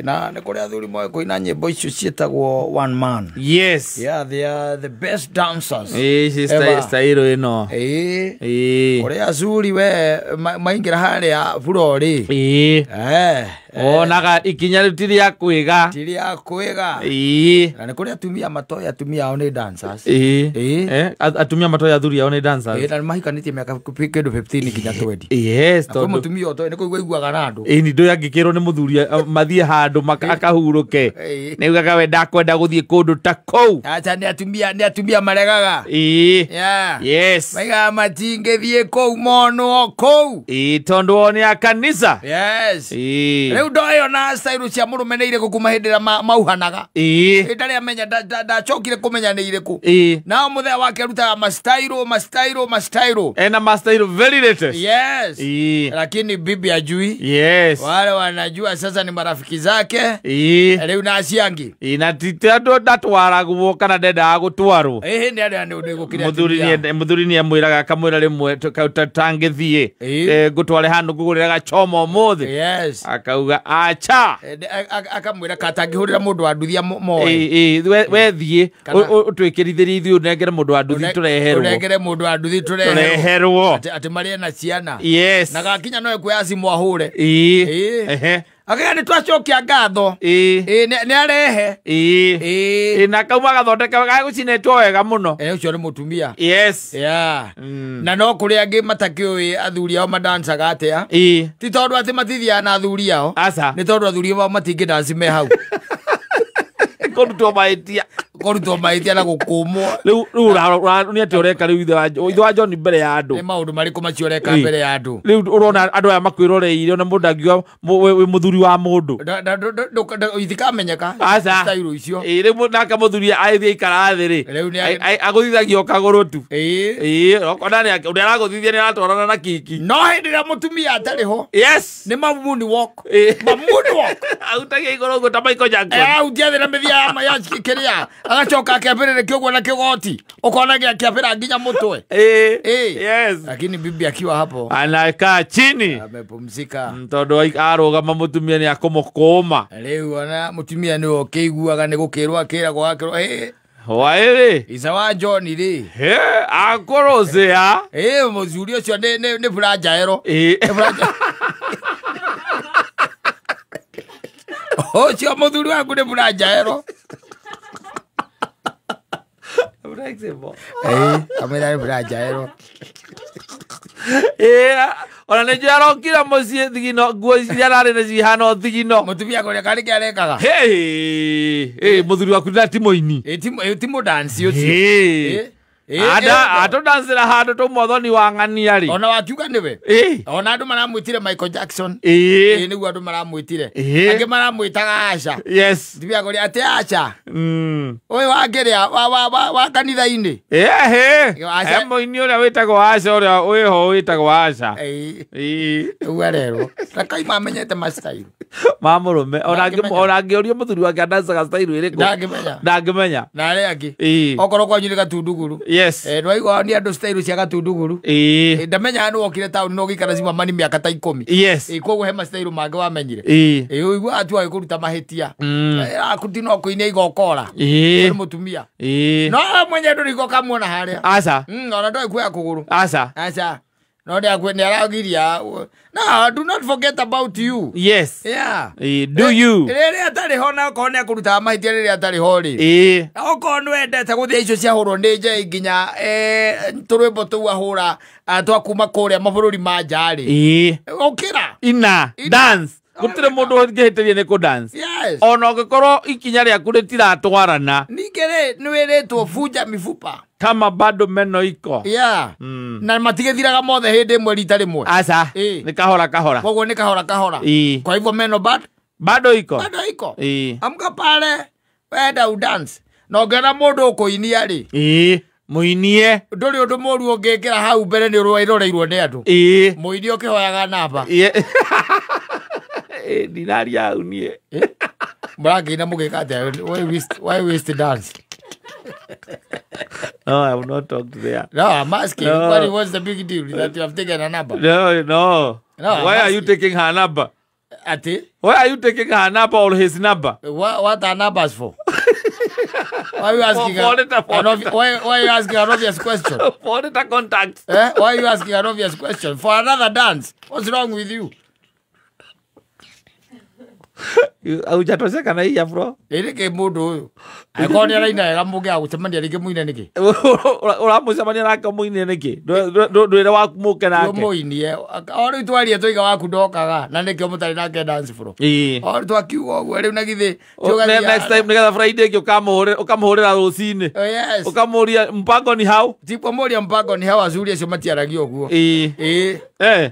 Na nĩ kũrĩ athuri moĩ kũina nyĩmbo icio ciĩtagwo one man. Yes. Yeah, they are the best dancers. Ici Ever. stairo ĩno. Kũrĩ acuri we maingĩra harĩa burori. Onaga ikinya rĩu ti rĩa kwĩga. Ti rĩa kwĩga. Na nĩ kũrĩ atumia matoĩ atumia ao nĩ dancers. Atumia matoĩ athuri ao nĩ dancers. Na nĩ mahikanĩtie mĩaka kĩndũ 15 nginya 20. Yes, Na kwĩ tondũ mũtumia ũtoĩ nĩ kũigua aiguaga na andũ. Nĩ ndũĩ angĩkĩrwo nĩ mũthuri mathiĩ handũ akahurũke. Nĩ augaga we ndakwenda gũthiĩ kũndũ ta kũu. Acha nĩ atumia maregaga. Yeah. Yes. Maigaga matingĩthiĩ kũu monwo kũu. Tondũ o nĩ a kanitha. Yes. Rĩu ndoĩ ona style cia mũrũme nĩ irĩkũ kuma hĩndĩ ĩrĩa mauhanaga. Ndarĩ amenya, ndacokire kũmenya nĩ irĩkũ. Nao mũthenya wake arutaga mastairo. Ena mastairo very latest. Yes. Lakini bibi ajui. Yes. Wale wanajua sasa ni marafiki zake. Rĩu na acio angĩ. Na ti andũ ndatwaragwo kana ndendaga gũtwarwo. Nĩ arĩa nĩ ũndũ gũkĩra atumia. Mũthuri nĩ amwĩraga akamwĩra rĩmwe tangĩthiĩ. Ngũtware handũ ngũgũrĩre gachoma ũmũthĩ. Yes. Akauga acha. Akamwĩra katangĩhũrĩra mũndũ wa nduthi moe. We thiĩ ũtwĩkĩrithĩrie ithuĩ ũnengere mũndũ wa nduthi tũreherwo. Ũnengere mũndũ wa nduthi tũreherwo. Atĩ marĩe na ciana. Yes. Na gakinya no ekuoya simu ahũre. Akauga nĩ twacokia ngatho. Nĩ arehe. Na kauma agathondeka gagũcinĩtwo wega mũno. Ũcio nĩ mũtumia. Yes. Yeah. Na no kũrĩ angĩ matakĩũĩ athuri ao madancaga atĩa. Ti tondũ atĩ matithiaga na athuri ao. Aca. Nĩ tondũ athuri ao matingĩdanci me hau. Kũrutwo mahĩtia. Kũrutwo mahĩtia na gũkũmwo. Rĩu nĩ atĩa ũreka rĩu ithe wa John mbere ya andũ? Nĩ maũndũ marĩkũ macio ũreka mbere ya andũ? Rĩu ũrona andũ aya makwĩroreire ona mũndũ angiuga wĩ mũthuri wa mũndũ. Itikamenyeka. Aca. Style icio. Rĩu nake mũthuri agĩthiĩ aikara thĩ rĩ. Agũthithagia o kagũrũ tu. Ona ũrĩa aragũthithia nĩ aratwarana na kiki. No hĩndĩ ĩrĩa mũtumia atarĩ ho. Yes. Nĩ ma moonwalk. Ma moonwalk. Ahutagia igũrũ ũguo ta Michael Jackson. Ahutia thĩ na mĩthia ya kĩrĩa. Agacoka akĩambĩrĩria ũguo na kĩgoti. Ũkona gĩakĩambĩra nginya mũtwe. Yes. Lakini bibi akiwa hapo anakaa chini. Amepumzika. Tondũ arũgama mũtumia nĩ akũmũkũma. Rĩu ona mũtumia nĩwe ũkĩiguaga nĩ gũkĩrwo akĩragwo akĩrwo Hwaĩrĩ. Ithe wa John rĩ. Akũrũcĩa. Mũthuri ũcio nĩ buranjaero. Ũcio mũthuri waku nĩ buranjaero. Amwĩra nĩ buranjaero. Ona nĩ njũĩ arokire mũciĩ thigino nguo iria ararĩ nacio ihana o thigino. Mũtumia kũrĩa karĩ kĩ arekaga. Mũthuri waku na ti mũini. Ti mũdanci ũcio. Atũdancĩra handũ tũmwothoni wa ng'ania rĩ. Ona wakiuga nĩwe. Ona andũ maramwĩtire Michael Jackson. Nĩguo andũ maramwĩtire. Angĩ maramwĩtaga Asha. Yes. Mũtumia kũrĩa atĩ Asha. Ũyũ wa kĩrĩa wa kanitha-inĩ. He mũini ũrĩa wĩtagwo Asha ũrĩa wĩho wĩtagwo Asha. Ũguo arerwo. Na kaima amenyete ma style. Ma mũrũme. Ona angĩũrio mũthuri wake adancaga style ĩrĩkũ. Ndangĩmenya. Ndangĩmenya. Na arĩa angĩ. Okorwo kwanyu nĩ gatunduguru. Yes. Ndwaigua nĩ andũ style cia gatunduguru. Ndamenyaga nĩ wokire taũni no gĩikara Zimmerman mĩaka ta 10. Yes. Koguo he ma style mangĩ wamenyire. Ũiguaga tu agĩkũruta mahĩtia. Akuti no kũinia igokora. Nĩ mũtumia. No mwenye ndũrĩ ũkamuona harĩa. Aca. Ona ndoĩ kuoya kũgũrũ. Aca. Aca. No nĩ aragiria. No, do not forget about you. Yes. Yeah. Do you. Rĩrĩa atarĩ ho na okorwo nĩ akũrutaga mahĩtia rĩrĩa atarĩ ho rĩ. Okorwo nĩ wendete gũthiĩ icio ciahũrwo nĩ njei nginya tũrwĩmbo tũu ahũra twa kuma kũrĩa mabũrũri ma nja rĩ. Ũkĩra. Ina. Dance. Gũtirĩ mũndũ ũngĩhĩtĩria nĩ kũ-dance. Yes. Ona ũngĩkorwo ikinya rĩaku rĩtiratwarana. Ningĩ rĩ nĩ wĩrĩtwo bunja mifupa. Kama bado meno iko. Yeah. Na matigĩthiraga mothe hĩndĩ ĩmwe rita rĩmwe. Aca. Nĩ kahora kahora. Koguo nĩ kahora kahora. Kwa hivyo meno bado iko. Bado iko. Amka pale wenda udance. Na ũngĩona mũndũ ũkũinia rĩ. Mũinie. Ndũrĩ ũndũ mũru ũngĩkĩra hau mbere nĩ ũroreirwo nĩ andũ. Mũini ũkĩhoyaga namba. Ndinaria hau niĩ. Mũrakĩina mũgĩka atĩa? Why waste dance? No, I have not talked there. No, I'm asking. No. What's the big deal that you have taken a number? No. No, Why are you taking her number? Ati Why are you taking her number or his number? What are numbers for? Why are you asking why are you asking an obvious question? For the contact. Eh? Why are you asking an obvious question? For another dance. What's wrong with you? Hujatosheka na hii afro? Nĩkĩ mũndũ ũyũ angĩkorwo nĩ araina wega mũngĩaga gũcemania rĩngĩ mũine nĩkĩ? Ũramũcemania nake mũine nĩkĩ? Ndwĩre waku mũke nake. Mũinie. O rĩu twaria twoiga waku ndokaga na nĩkĩo mũtarĩ nake dance floor. O rĩu twakiuga ũguo rĩu na githĩ next time nĩgetha Friday ĩngĩ ũkamũhũrĩra rũcinĩ. Yes. Ũkamũria mpango ni hau? Ti kũmũria mpango ni hau azuri acio matiaragia ũguo. Ĩĩ. Eh.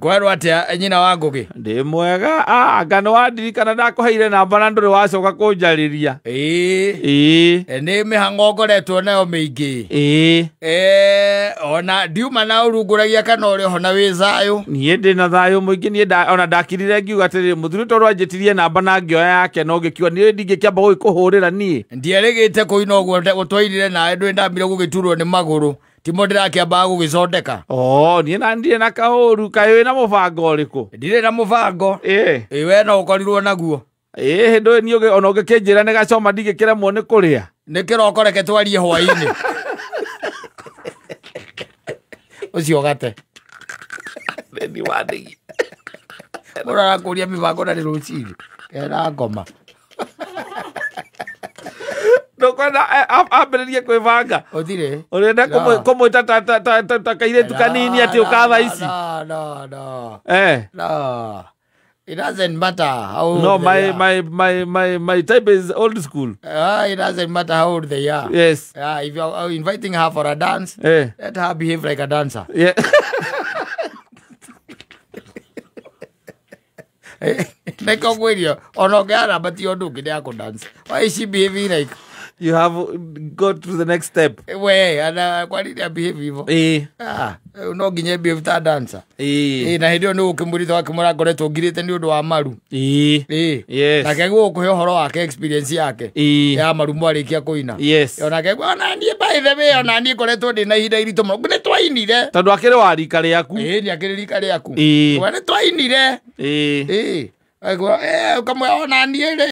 Kwerwo atia nyina wa Ngugi? Ndi mwega. Anga nĩ wandirikana ndakũheire namba na ndũrĩ wacoka kũnjarĩria. Ĩĩ. Nĩ mĩhang'o ngoretwo nayo mĩingĩ. Ĩĩ. Ona ndiuma na ũrungũragia kana ũrĩ oho na wĩ thayũ. Niĩ ndĩ na thayũ mũingĩ. Niĩ ona ndakirire ngiuga atĩrĩrĩ, mũthuri tondũ anjĩtirie namba na ngĩoya yake no ngĩkiuga niĩ ndingĩkĩamba gũgĩkũhũrĩra niĩ. Ndierĩgĩte kũina ũguo twainire nawe ndũĩ ndambire gũgĩturwo nĩ magũrũ. Timo ndĩrakĩambaga gũgĩcondeka. Oh, niĩ na ndirĩ na kaũru. Kaĩ wĩna mũbango ũrĩkũ? Ndirĩ na mũbango. Ĩĩ. Ĩ we no ũkorirwo naguo. Ĩĩ, ndũĩ niĩ ona ũngĩkĩnjĩra nĩ gacoma ndingĩkĩremwo nĩ kũrĩa. Nĩ kĩroko reke twarie hwaĩ-inĩ. Ũcio gate. Nĩ wandĩgi. Mũndũ arakũria mĩbango na nĩ rũcinĩ. Kena ngoma. Ndukwenda ambĩrĩrie kwĩbanga. Ũtirĩ. Ũrenda kũmwĩta ta kairĩtu kanini atĩ ũka thaa ici. No, no. Eh. No. It doesn't matter how old no, they are. My type is old school. It doesn't matter how old they are. Yes. If you are inviting her for a dance, let her behave like a dancer. Yeah. Nĩkĩo ngwĩrio ona ũngĩara ti ũndũ ũngĩ nĩ akũ-dance. Why is she behaving like you have got to the next step? We, ana kwa nini behave hivyo? Eh. No nginya behave ta dancer. Eh. Na hĩndĩ ĩyo nĩ ũkĩmũrĩte wakĩmũra ngoretwo ngirĩte nĩ ũndũ wa maru. Eh. Yes. Nake gũkũhe ũhoro wake experience yake. Ya maru mwarĩkia kũina. Yes. Onake ona niĩ by the way ona niĩ ngoretwo ndĩ na ihinda iritũ mũno. Nĩ twainire. Tondũ akĩrĩ wa rika rĩaku. Ĩĩ, nĩ akĩrĩ rika rĩaku. Ĩĩ. Nĩ twainire. Ĩĩ. Ĩĩ. Ũkamwĩra ona niĩ rĩ.